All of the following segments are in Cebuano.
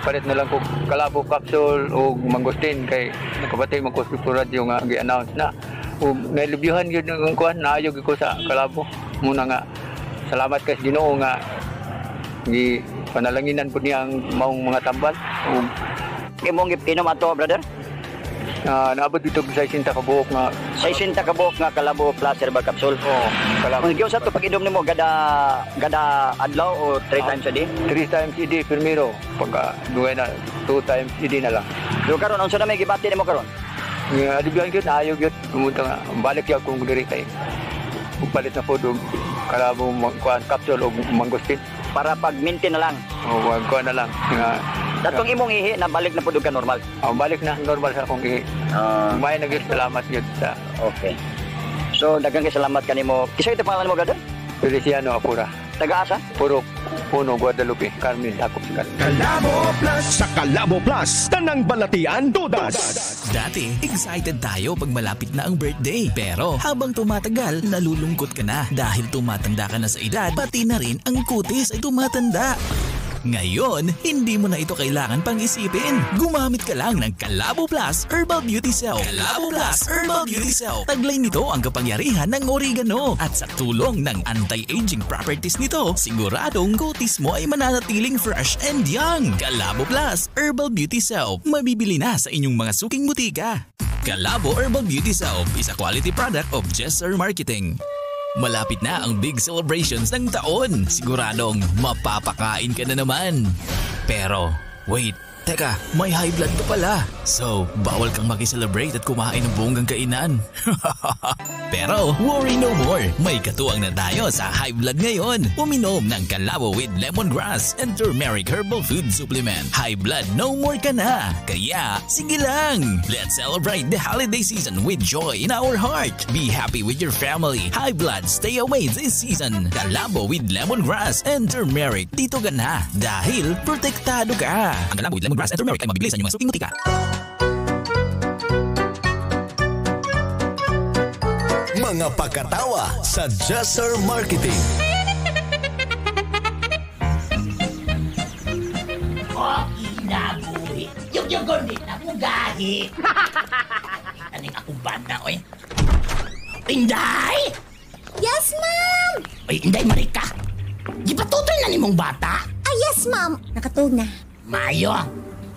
Palit na lang ko kalabo capsule o mangosteen kay nakabati man ko sa radyo nga gi-announce na. O nailubyuhan gyud ang kuan, naayo gyud ko sa kalabo. Muna nga salamat kay Ginoo nga gi panalanginan pud niya ang maong mga tambal. O imong gipinom ato, brother? Naabot dito sa 60 ka buok nga 60 ka buok nga Kalabo Plus Herbal Capsule. Oo, kalabo. Kung giunsa to pag-inom nimo gada gada adlaw o 3 times a day? 3 times a day primero, pagka duhay na 2 times a day na lang. So karon unsa na may gibati nimo karon? Nga alibyan gyud, naayo gyud pumunta nga balik gyud akong diri kay palit na po og kalabo kuan capsule og mangosteen para pag-maintain na lang. O kuan na lang nga Datong imong ihi na balik na pud og ka normal. Oh, balik na normal sa akong ihi. May na gyud, salamat gyud sa Okay. So daghang kay salamat kanimo. Kinsa ito pangalan mo, brother? Feliciano Apura. Taga-asa? Purok Puno, Guadalupe, Carmen, Dakop sa Carmen. Kalabo Plus sa Kalabo Plus, tanang balatian todas. Dati, excited tayo pag malapit na ang birthday. Pero habang tumatagal, nalulungkot ka na dahil tumatanda ka na sa edad, pati na rin ang kutis ay tumatanda. Ngayon, hindi mo na ito kailangan pang isipin. Gumamit ka lang ng Kalabo Plus Herbal Beauty Soap. Kalabo Plus Herbal Beauty Soap. Taglay nito ang kapangyarihan ng oregano. At sa tulong ng anti-aging properties nito, siguradong kutis mo ay mananatiling fresh and young. Kalabo Plus Herbal Beauty Soap. Mabibili na sa inyong mga suking butika. Kalabo Herbal Beauty Soap is a quality product of Jesser Marketing. Malapit na ang big celebrations ng taon. Siguradong mapapakain ka na naman. Pero, wait, teka, may high blood ka pala. So, bawal kang makiselebrate at kumain ng bonggang kainan. Pero, worry no more. May katuwang na tayo sa high blood ngayon. Uminom ng Kalabo with lemongrass and turmeric herbal food supplement. High blood no more ka na. Kaya, sige lang. Let's celebrate the holiday season with joy in our heart. Be happy with your family. High blood, stay away this season. Kalabo with lemongrass and turmeric. Dito ka na dahil protektado ka. Ang Kalabo with lemongrass and turmeric ay mabibili sa inyong mga suking butika. Mga pakatawa sa Jesser Marketing. Oh, kinabuhi. Yung di na mo gahi. Aning akong bana, oy. Inday! Yes, ma'am! Oy, Inday Marika. Gipatutoy na nimong bata? Ah, yes, ma'am. Nakatulog na. Mayo,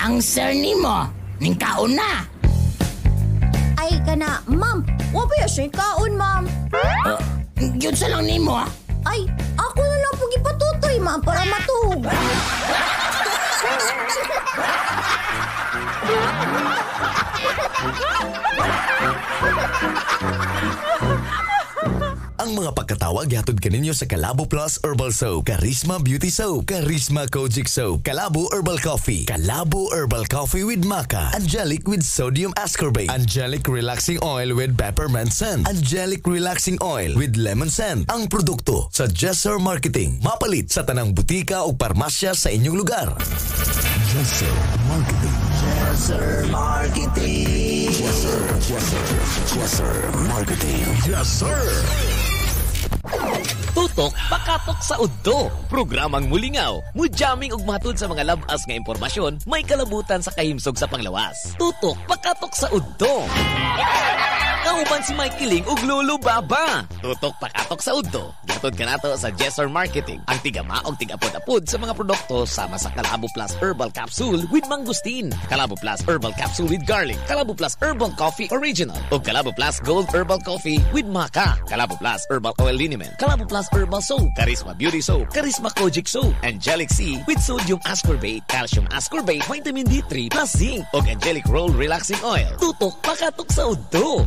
ang sir nimo, ning kaon na. Ay, kana, ma'am. Wa pa siya kaon, ma'am. Yun sa lang nimo. Ay, ako na lang po gipatutoy, ma'am, para matuog. Ang mga pagkatawag gihatod kaninyo sa Kalabo Plus Herbal Soap, Charisma Beauty Soap, Charisma Kojic Soap, Kalabo Herbal Coffee, Kalabo Herbal Coffee with Maca, Angelic with Sodium Ascorbate, Angelic Relaxing Oil with Peppermint Scent, Angelic Relaxing Oil with Lemon Scent. Ang produkto sa Jesser Marketing. Mapalit sa tanang butika o parmasya sa inyong lugar. Jesser Marketing. Jesser Marketing. Jesser, Jesser, Jesser Marketing. Jesser. Tutok pakatok sa udto. Programang mulingaw, mujamming og matud sa mga labas nga impormasyon, may kalabutan sa kahimsog sa panglawas. Tutok pakatok sa udto. Kauban si Mike Kiling ug Lolo Baba. Tutok pakatok sa udto. Gihatod kanato sa Jesser Marketing, ang tigama og tigapod-apod sa mga produkto sama sa Kalabo Plus Herbal Capsule with Mangosteen, Kalabo Plus Herbal Capsule with Garlic, Kalabo Plus Herbal Coffee Original, ug Kalabo Plus Gold Herbal Coffee with Maca, Kalabo Plus Herbal Oil Liniment, Kalabo Plus Herbal Soap, Charisma Beauty Soap, Charisma Kojic Soap, Angelic C with Sodium Ascorbate, Calcium Ascorbate, Vitamin D3 plus Zinc, ug Angelic Roll Relaxing Oil. Tutok pakatok sa udto.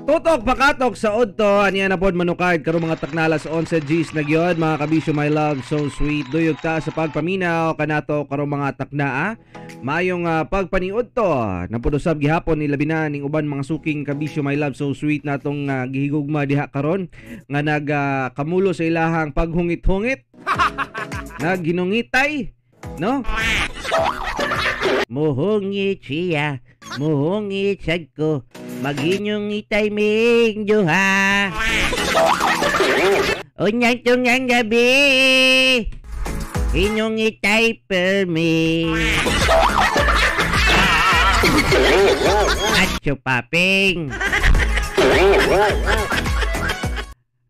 Tutok pakatok sa udto, aniya na pod manukad karong mga taknalas 11 Gs na gyud mga kabisyo, my love so sweet. Duyog ta sa pagpaminaw kanato karong mga taknaa. Maayong pagpaniudto napud usab gihapon ilabi na ning uban mga suking kabisyo, my love so sweet natong gihigugma diha karon nga nagkamulo sa ilahang paghungit-hungit. Nagginungitay, no? Muhungit siya, muhungit sad ko, maginyong itay ming duha. Unyang tungang gabi. Inyong itay permi. At paping.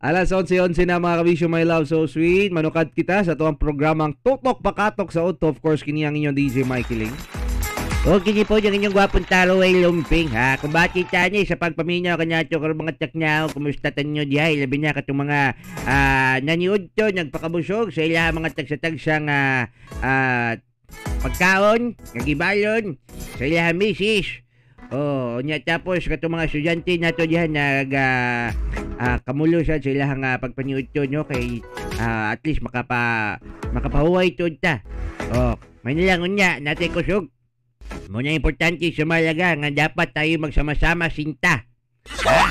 Alas 11:11 na mga kabisyo, my love, so sweet. Manukad kita sa tuwang programang Tutok Pakatok sa Udto. Of course, kini ang inyong DJ Mikey Ling. O kini po yung inyong gwapong taro ay lumping ha. Kung bakit tani sa pagpaminaw kanyato karon mga tsaknyaw, kumusta tanyo dihay, labi na katong mga naniud to nagpakabusog sa ila mga tagsa-tagsang pagkaon, nagibalon sa ila misis. Oh, nya tapos katong mga estudyante nato diha nag kamulo sa ilahang pagpaniud to no kay at least makapahuway to ta. Oh, may nilang unya natay kusog. Muna importante sa malaga nga dapat tayo magsama-sama sinta. Ha?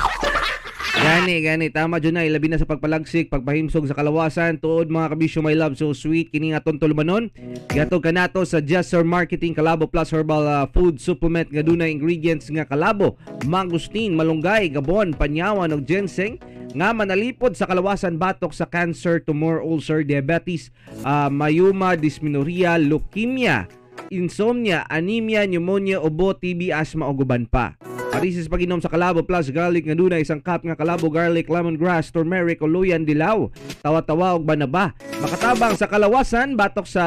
Gani, gani. Tama dyan na. Ilabi na sa pagpalagsik, pagpahimsog sa kalawasan. Tuod mga kabisyo, my love, so sweet. Kini nga tulumanon. Gatog ka nato sa Jesser Marketing Kalabo Plus Herbal Food Supplement nga dunay ingredients nga kalabo, mangustin, malunggay, gabon, panyawan ug ginseng nga manalipod sa kalawasan batok sa cancer, tumor, ulcer, diabetes, mayuma, dysmenorrhea, leukemia, insomnia, anemia, pneumonia, ubo, TB, asthma ug uban pa. Parisis pag-inom sa Kalabo Plus Garlic nga dunay isang cup nga kalabo garlic, lemongrass, turmeric o luyan dilaw, tawa-tawa ug banaba. Makatabang sa kalawasan batok sa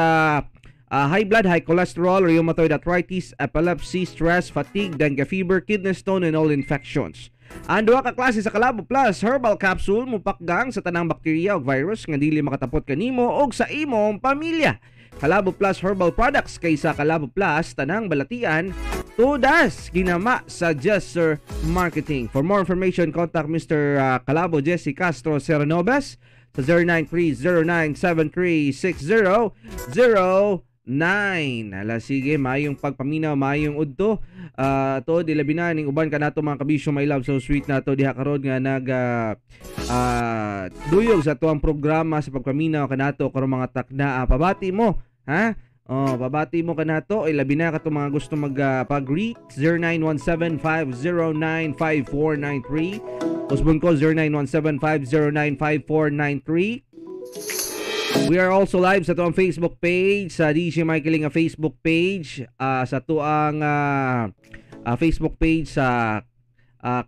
high blood, high cholesterol, rheumatoid arthritis, epilepsy, stress, fatigue, dengue fever, kidney stone and all infections. Ang duha ka klase sa Kalabo Plus Herbal Capsule mupakgang sa tanang bakterya ug virus nga dili makatapot kanimo og sa imong pamilya. Kalabo Plus Herbal Products kaysa Kalabo Plus tanang balatian tudas ginama sa Jesser Marketing. For more information, contact Mr. Kalabo Jesse Castro Serenobes sa 0930-973-6009. Ala sige, maayong pagpaminaw, maayong udto. To dilabi na ning uban kanato mga kabisyo, my love, so sweet nato diha karon nga nag duyog sa tuang programa sa pagpaminaw kanato karon mga takna. Pabati mo, ha? Oh, pabati mo kanato, ilabi na katong mga gusto mag pag-greet 0917-509-5493. Usbon ko 0917-509-5493. We are also live sa tuang Facebook page, sa DJ Mikey Ling Facebook page, sa tuang Facebook page sa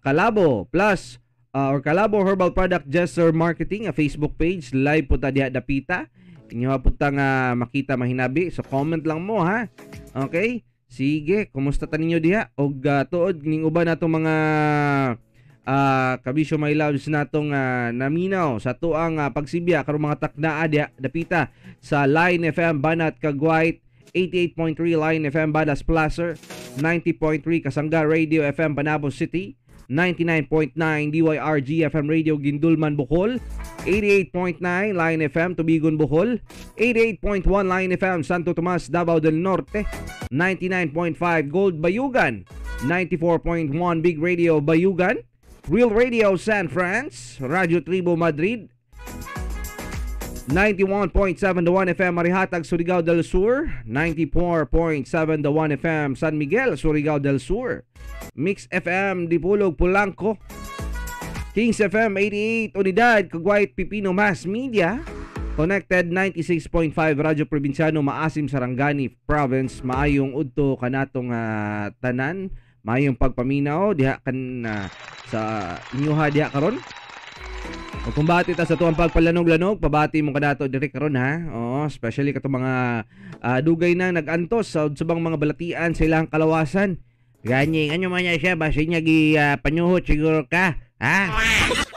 Kalabo Plus or Kalabo Herbal Product Jesser Marketing Facebook page. Live po ta diha dapita. Inyo po ta nga makita mahinabi. So comment lang mo ha. Okay? Sige, kumusta ta ninyo diha? Og tuod ning uban natong mga kabisyo my loves natong naminaw sa tuang pagsibya karong mga taknaa diha dapita sa Line FM Banat Cagwait 88.3, Line FM Badas Placer 90.3, Kasangga Radio FM Panabo City 99.9, DYRG FM Radio Gindulman Bohol 88.9, Line FM Tubigon Bohol 88.1, Line FM Santo Tomas Davao del Norte 99.5, Gold Bayugan 94.1, Big Radio Bayugan, Real Radio San Franz, Radio Tribo Madrid 91.7 The 1 FM Marihatag Surigao del Sur, 94.7 The 1 FM San Miguel Surigao del Sur, Mix FM Dipolog Polanco, Kings FM 88 Unidad Cagwait Pipino Mass Media, Connected 96.5 Radyo Probinsyano Maasim Sarangani Province. Maayong udto kanatong tanan, maayong pagpaminaw diha kan sa inyuha diha karon. O kung bati ta sa tuwang pagpalanog-lanog, pabati mo kanato diri karon ha. Oo, especially katong mga dugay na nag-antos sa subang mga balatian sa ilang kalawasan. Gani, ano man niya siya, basta niya gi panyuhot siguro ka, ha?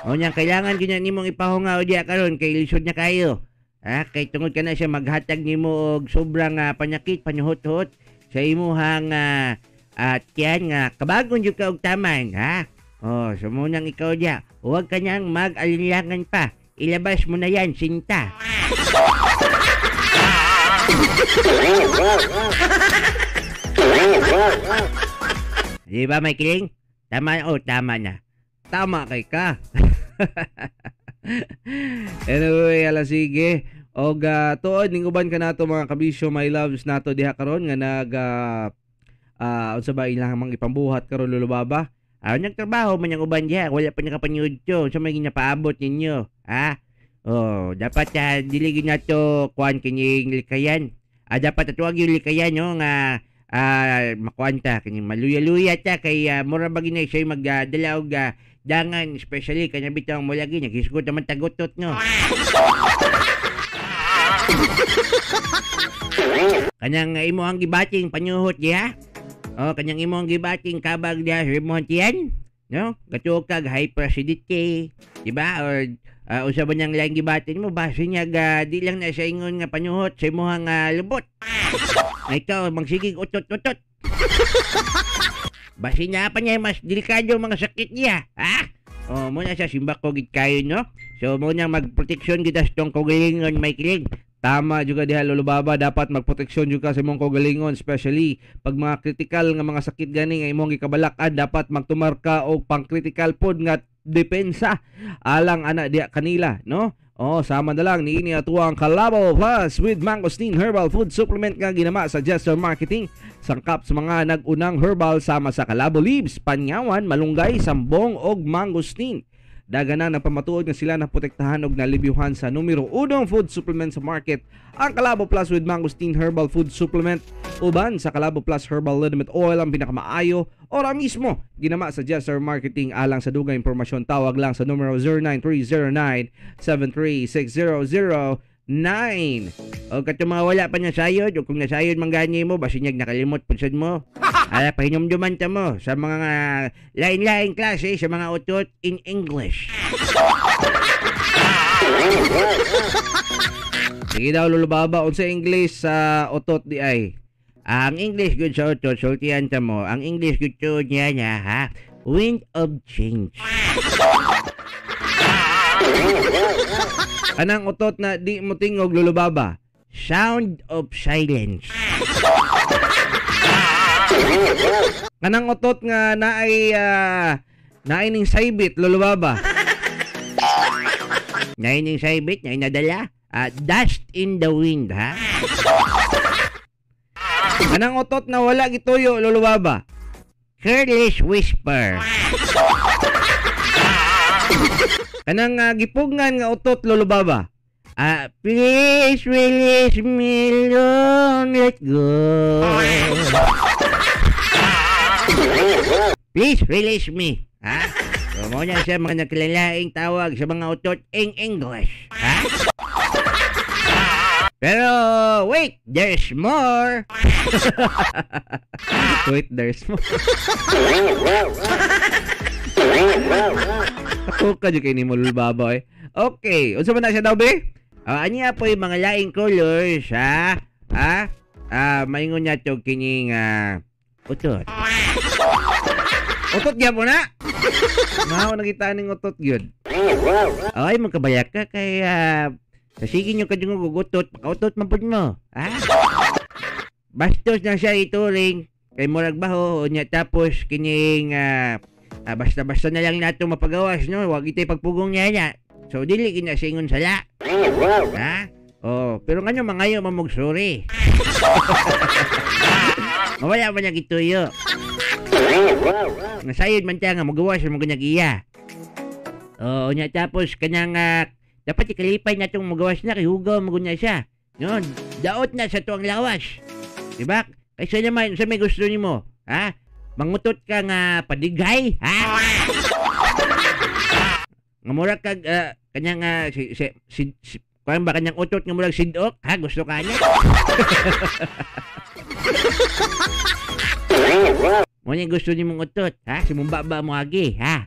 O niya, kailangan ganyan nimong ipahunga o diya karon kay lisod na kayo. Ha? Kay tungod ka na siya maghatag nimo og sobrang panyakit, panyuhot-hot sa imuhang tiyan nga kabagon jud ka og taman, ha? Oh, so munang ikaw diya, huwag ka niyang mag-alinlangan pa. Ilabas mo na yan, sinta. Di ba, Michaeling? Tama o tama na? Tama kay ka. Anyway, ala sige. Og tuod ning uban ka nato mga kabisyo, my loves nato diha karon nga nag unsa ba ilang mga ipambuhat karon lulubaba? Nagtrabaho man ang uban diha, wala pa nakapanyud to. Sa may ginapaabot ninyo, ha? Oh, dapat dili gyud nato kuan kining likayan. Dapat atuwag yung likayan, no, nga makuan ta kining maluya-luya ta kay mura ba gini siya magdala og dangan, especially kanya bitaw mo lagi naghisgot naman tagutot, no. Kanang imo ang gibating panyuhot diha. Oh, kanyang imo ang gibating kabag diha sa imong tiyan, no? Gatuo kag hyperacidity, di ba? Or usa ba niyang laing gibatin mo, base niya di lang na siya ingon nga panyuhot sa imong lubot. Na ikaw magsigig utot-utot. Base niya pa niya mas delikado mga sakit niya, ha? Oh, muna siya simbak ko gid kayo, no? So muna magproteksyon kita sa tong kaugalingon, may kilig. Tama juga diha, Lolo Baba, dapat magproteksyon jud ka sa imong kaugalingon, especially pag mga critical nga mga sakit gani nga imong gikabalak-an, dapat magtumar ka og pang-critical pod nga depensa alang ana diha kanila, no? Oh, sama na lang niini ato ang Kalabo Plus with Mangosteen Herbal Food Supplement nga ginama sa Jester Marketing. Sangkap sa mga nag-unang herbal sama sa Kalabo Leaves, panyawan, malunggay, sambong og mangosteen. Daga na nagpamatuod nga sila naprotektahan og nalibyuhan sa numero 1 food supplement sa market, ang Kalabo Plus with Mangosteen Herbal Food Supplement. Uban sa Kalabo Plus Herbal Liniment Oil ang pinakamaayo ora mismo ginama sa Jester Marketing. Alang sa dugay impormasyon, tawag lang sa numero 09309736009. O katong mga wala pa nasayod o kung nasayod man gani mo, basi niyag nakalimot pud sad mo. Ala, pahinumduman ta mo sa mga lain-laing klase sa mga utot in English. Sige daw, Lolo Baba, unsa English sa utot di ay? Ang English good sa utot, sultihan ta mo. Ang English good tuod niya niya, ha? Wind of change. Anang utot na di mo tingog, Lolo Baba? Sound of silence. Kanang utot nga naay naay ning saybit, Lolo Baba? Naay ning saybit, naay nadala. Dust in the wind, ha? Kanang utot na wala gituyo, Lolo Baba? Careless whisper. Kanang gipugngan nga utot, Lolo Baba? Please release me, long let go. Please release me. Ha? So, muna siya mga nagkalalaing tawag sa mga utot in English. Ha? Pero, wait, there's more. Wait, there's more. Ako ka dyan kay ni mo, Lolo Baba, eh. Okay, unsa man na siya daw, be? Anya po yung mga laing colors, ha? Ha? Maingon niya to kining utot. Utot gyapon na? Mahaw nakita ning utot gyud. Ay, magkabayak ka kay sa sige nyo kadungog og utot, makautot man pud mo. Ha? Bastos na siya ituring kay murag baho unya tapos kining basta-basta na lang nato mapagawas, no? Wag itay pagpugong niya niya. So dili gina singon sala. Ha? Oh, pero nganyo mangayo mamugsuri. Mawala man niya gituyo. Nasayod man siya nga magawas sa mga iya. Oo, nya tapos kanyang dapat ikalipay na itong magawas na kay hugaw magunya siya. No, daot na sa tuang lawas. Diba? Kaysa naman sa may gusto nimo, ha? Mangutot ka nga padigay, ha? Nga mura kag kanyang si kuan ba kanyang utot nga murag sidok, ha? Gusto ka niya? Mo niya gusto ni mong utot, ha? Si mong baba mo agi, ha?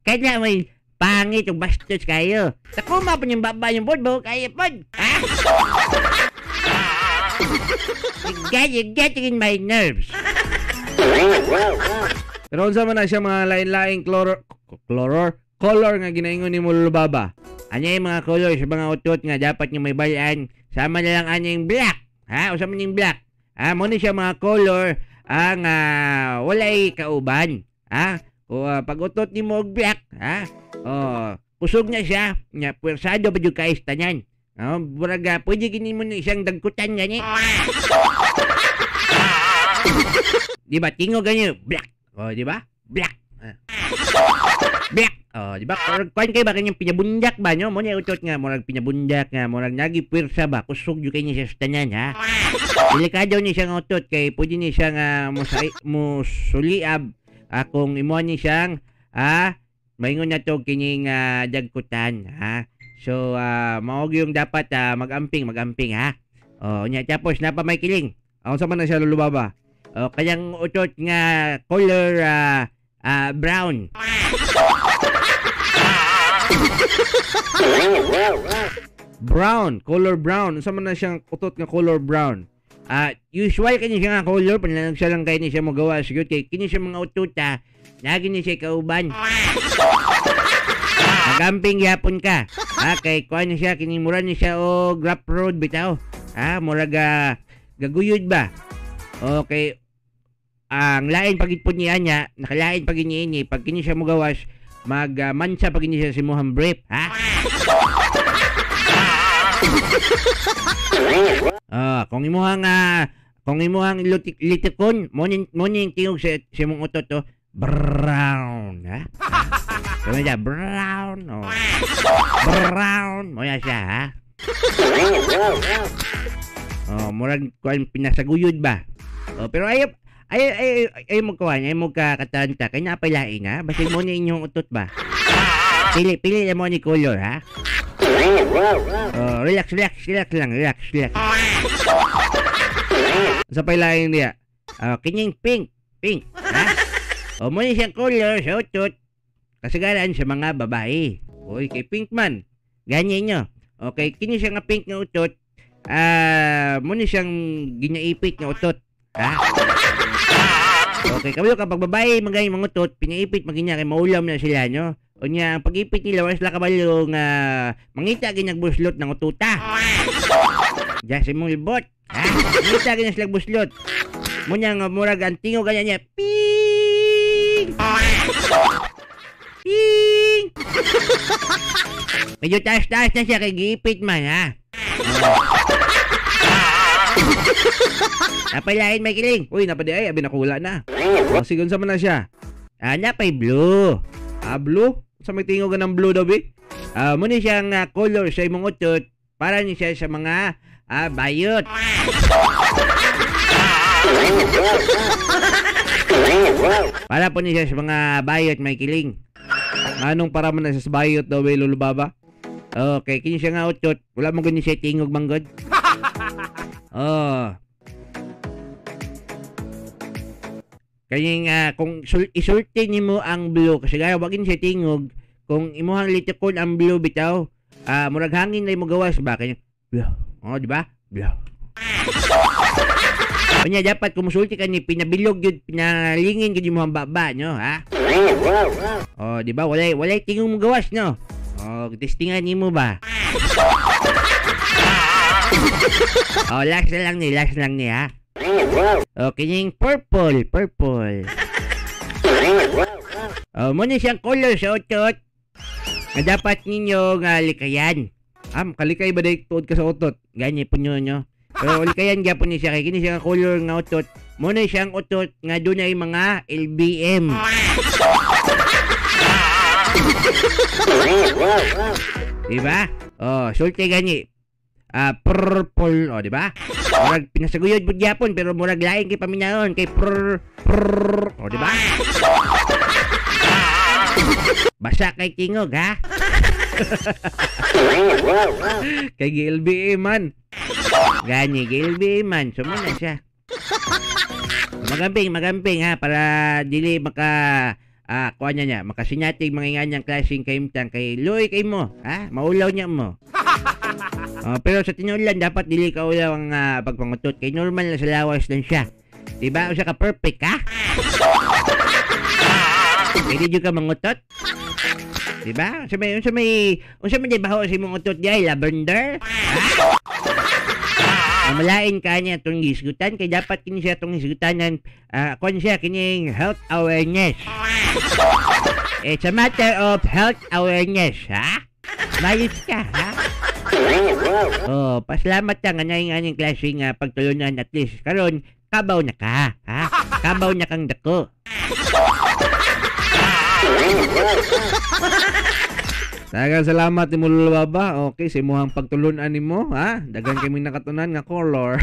Kaya may pangit yung bastos kayo. Takuma pa niyang baba yung bodbo, kaya pod, ha? You're getting in my nerves. Pero unsa man na siya mga lain-laing color nga ginaingon ni mo, Lolo Baba? Ano yung mga color sa mga utot nga dapat nyo may balaan? Sama na lang ano yung black, ha? Usa man yung black. Ha, mo ni siya mga color ang walay kauban, ha? O pag utot ni mo og black, ha? Oh, kusog na siya, nya puwersado pa jud kaayos tanan. Oh, murag pwede gini mo na isang dagkutan gani. Di ba tingog ganyo black. Oh, di ba? Black. Black. Oh, di ba? Murag kuan kay ba kanyang pinabundak ba no? Mo ni utot nga murag pinabundak nga murag nagipwersa ba kusog jud kay niya sa tanan ha. Delikado ni siyang utot kay pwede ni siya nga mo suliab kung imo ni siyang maingon na to kining dagkutan ha. So mao yung dapat magamping magamping ha. Oh, nya tapos napa may kiling. Unsa man na siya Lolo Baba? Oh, kanyang utot nga color brown. Brown, color brown. Unsa man na siyang utot nga color brown? Usual kini siya nga color, panlanog siya lang kay ni siya mogawa siguro kay kini siya mga utot nagi ni siya kauban. Magamping gyapon ka. Kay kuan ni siya kini mura ni siya og rough road bitaw. Murag gaguyod ba? Okay. Ang lain pagid pud niya niya, nakalain pag niini pag kini siya mogawas, magmansa pag ini siya sa imuhang brief, ha? Kung imuhang litikon, mo ning tingog sa imong utot to, brown, ha? Kaya siya, brown, oh. Brown, mo yan siya, ha? Oh, murag kuan pinasaguyod ba? Oh, pero ay mo kuan, ay mo ka katanta kay napay lain ha. Basta mo ni inyong utot ba? Pili pili mo ni color ha. Oh, relax relax relax lang, relax relax. Sa pay lain niya. Kining pink, pink, ha? O mo ni siyang color sa utot. Kasagaran sa mga babae. Oy, kay pink man. Ganyan nyo. Okay, kini siya nga pink nga utot. Mo ni siyang ginaipit nga utot. Ha? Okay, kabalo kapag babae magay mga utot, pinaipit maginya kay maulam na sila nyo. O niya, ang pag-ipit nila, wala sila kabalo nga mangita ginagbuslot ng ututa. Diyan sa imong libot. Ha? Mangita ginag buslot. Munya nga murag ang tingog ganyan niya. Ping! Ping! Medyo taas-taas na siya kay giipit man, ha? Oh. Napay lain may kiling. Uy, napadi ay, abi nakula na. O, sige, unsa man na siya? Napay blue. Blue? Sa may tingog ng blue daw, bi? Muna siyang color sa imong utot para ni siya sa mga bayot. Para po niya sa mga bayot may kiling. Anong para man na siya sa bayot daw, eh, Lolo Baba? Okay, kini siya nga utot. Wala mo gani siya tingog manggod. Oh. Kaya nga kung isulti nimo ang blue kasi gaya wag siya tingog kung imuhang litikon ang blue bitaw, murag hangin na imo gawas ba kanya. Blue. Oh, di ba? Blue. Unya dapat kung musulti ka ni pinabilog gyud pinalingin gyud imong baba no, ha? Oh, di ba? Walay tingog mo gawas no. Oh, testingan nimo ba? Oh, last na lang ni ha. Okay, yung purple, purple. Oh, muna siyang color sa utot na dapat ninyo nga likayan. Kalikay ba day tuod ka sa utot? Ganyan po nyo, no? Pero likayan gyapon ni siya kay kini siya nga color nga utot. Muna siyang utot nga dunay mga LBM. Diba? Oh, sulti gani. Purple, oh, di ba? Murag pinasaguyod pud gyapon pero murag lain kay paminaon kay prr prr, oh, di ba? Basa kay tingog, ha? Kay GLBA man. Gani GLBA man, so muna siya. Magamping, magamping ha para dili maka kuan niya makasinyatig mga inganyang klaseng kahimtang kay luoy kay mo, ha? Maulaw niya mo. Pero sa tinuod lang dapat dili ka ulaw ang pagpangutot kay normal na sa lawas lang siya. Diba? Usa ka perfect ha? Pwede jud ka mangutot? Diba? Unsa may baho sa imong utot diay lavender? Ha? Mamalain ka niya itong hisgutan kay dapat kini siya itong hisgutanan kuan siya kining health awareness. It's a matter of health awareness, ha? Mayos ka, ha? Oh, pasalamat ka nga na yung klase nga pagtulunan at least karon kabaw na ka, ha? Kabaw na kang dako. Daghang salamat nimo, Lolo Baba. Okay, sa imuhang pagtulunan nimo, ha? Daghan kami nakatunan nga color.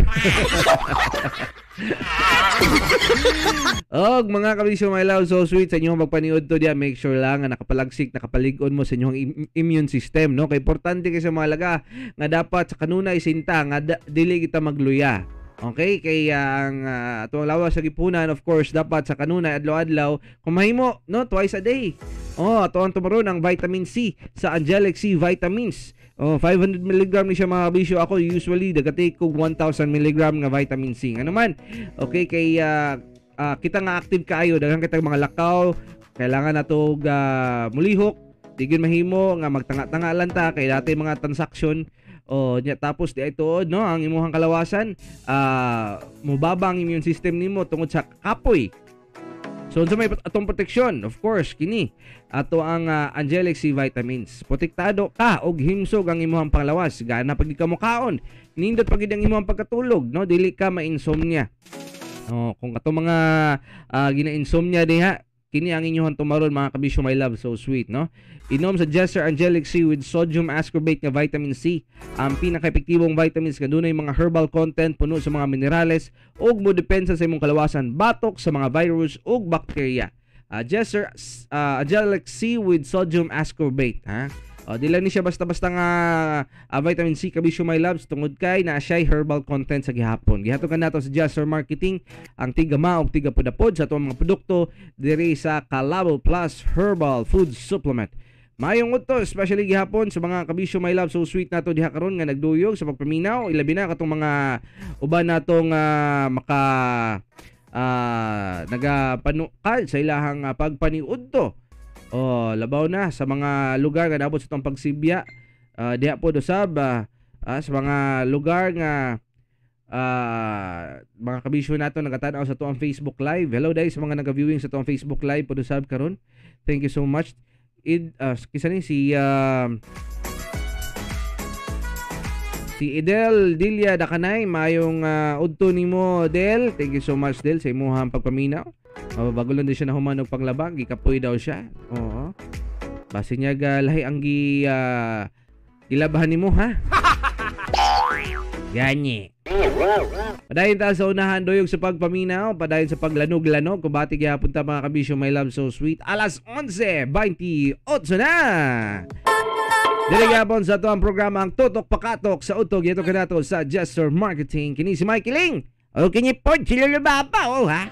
Og mga kabisyo, my love, so sweet sa inyong pagpaniud to diya, make sure lang nga nakapalagsik, nakapaligon mo sa inyong immune system, no? Kay importante kay sa mahalaga nga dapat sa kanunay sinta nga dili kita magluya. Okay, kay ang atuang lawas sa gipunan, of course, dapat sa kanunay adlaw-adlaw kung mahimo, no, twice a day. Oh, ato ang tumaron ang vitamin C sa Angelic C vitamins. Oh, 500 mg ni siya, mga kabisyo. Ako usually dagatake kog 1000 mg nga vitamin C. Ano man? Okay, kay kita nga active kaayo, daghan kitang mga lakaw, kailangan nato og mulihok. Di gyud mahimo nga magtanga-tanga lang ta kay dati mga transaction. Oh, nya tapos di ay tuod, no, ang imuhang kalawasan, mobaba ang immune system nimo tungod sa kapoy. So unsa may atong proteksyon? Of course, kini ato ang Angelic C vitamins. Protektado ka og himsog ang imuhang panglawas. Gana pag di ka mokaon, nindot pag ang imuhang pagkatulog, no, dili ka ma-insomnia. Oh, kung ato mga gina-insomnia diha, kini ang inyong tumaron, mga kabisyo, my love, so sweet, no? Inom sa Jester Angelic C with sodium ascorbate nga vitamin C, ang pinaka-epektibong vitamins nga dunay mga herbal content, puno sa mga minerales ug mo depensa sa imong kalawasan batok sa mga virus ug bakterya. Jester Angelic C with sodium ascorbate, ha? O, di lang ni siya basta-basta nga vitamin C, kabisyo, my loves, tungod kay na siya'y herbal content sa gihapon. Gihatod ka nato sa Jester Marketing ang tigama og tigapudapod sa atong mga produkto diri sa Kalabo Plus Herbal Food Supplement. Maayong udto, especially gihapon sa mga kabisyo, my love, so sweet nato diha karon nga nagduyog sa pagpaminaw, ilabi na katong mga uban natong maka nagapanukal sa ilahang pagpaniudto. Oh, labaw na sa mga lugar nga naabot sa itong pagsibya, diha po dosab sa mga lugar nga mga kabisyo nato nagatan-aw sa tuang Facebook Live. Hello dai sa mga naga-viewing sa tuang Facebook Live po dosab karon. Thank you so much. Kisa ni si si Idel Dilia Dakanay, mayong udto nimo, Del. Thank you so much, Del, sa imuhang pagpaminaw. Bago lang din siya nahuman og panglaba, gikapoy daw siya. Oo. Base niya ga lahi ang gilabahan nimo, ha. Gani. Padayon ta sa unahan, doyog sa pagpaminaw, padayon sa paglanog-lanog. Kumbati gihapon ta, mga kabisyo, my love, so sweet. Alas 11:28 na. Dili gihapon sa ato ang programa ang Tutok Pakatok sa Utog. Ito kanato sa Jester Marketing. Kini si Mikey Ling. O kini pod si Lolo Baba, oh ha.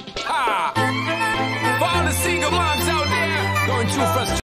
For all the single moms out there going through frustration.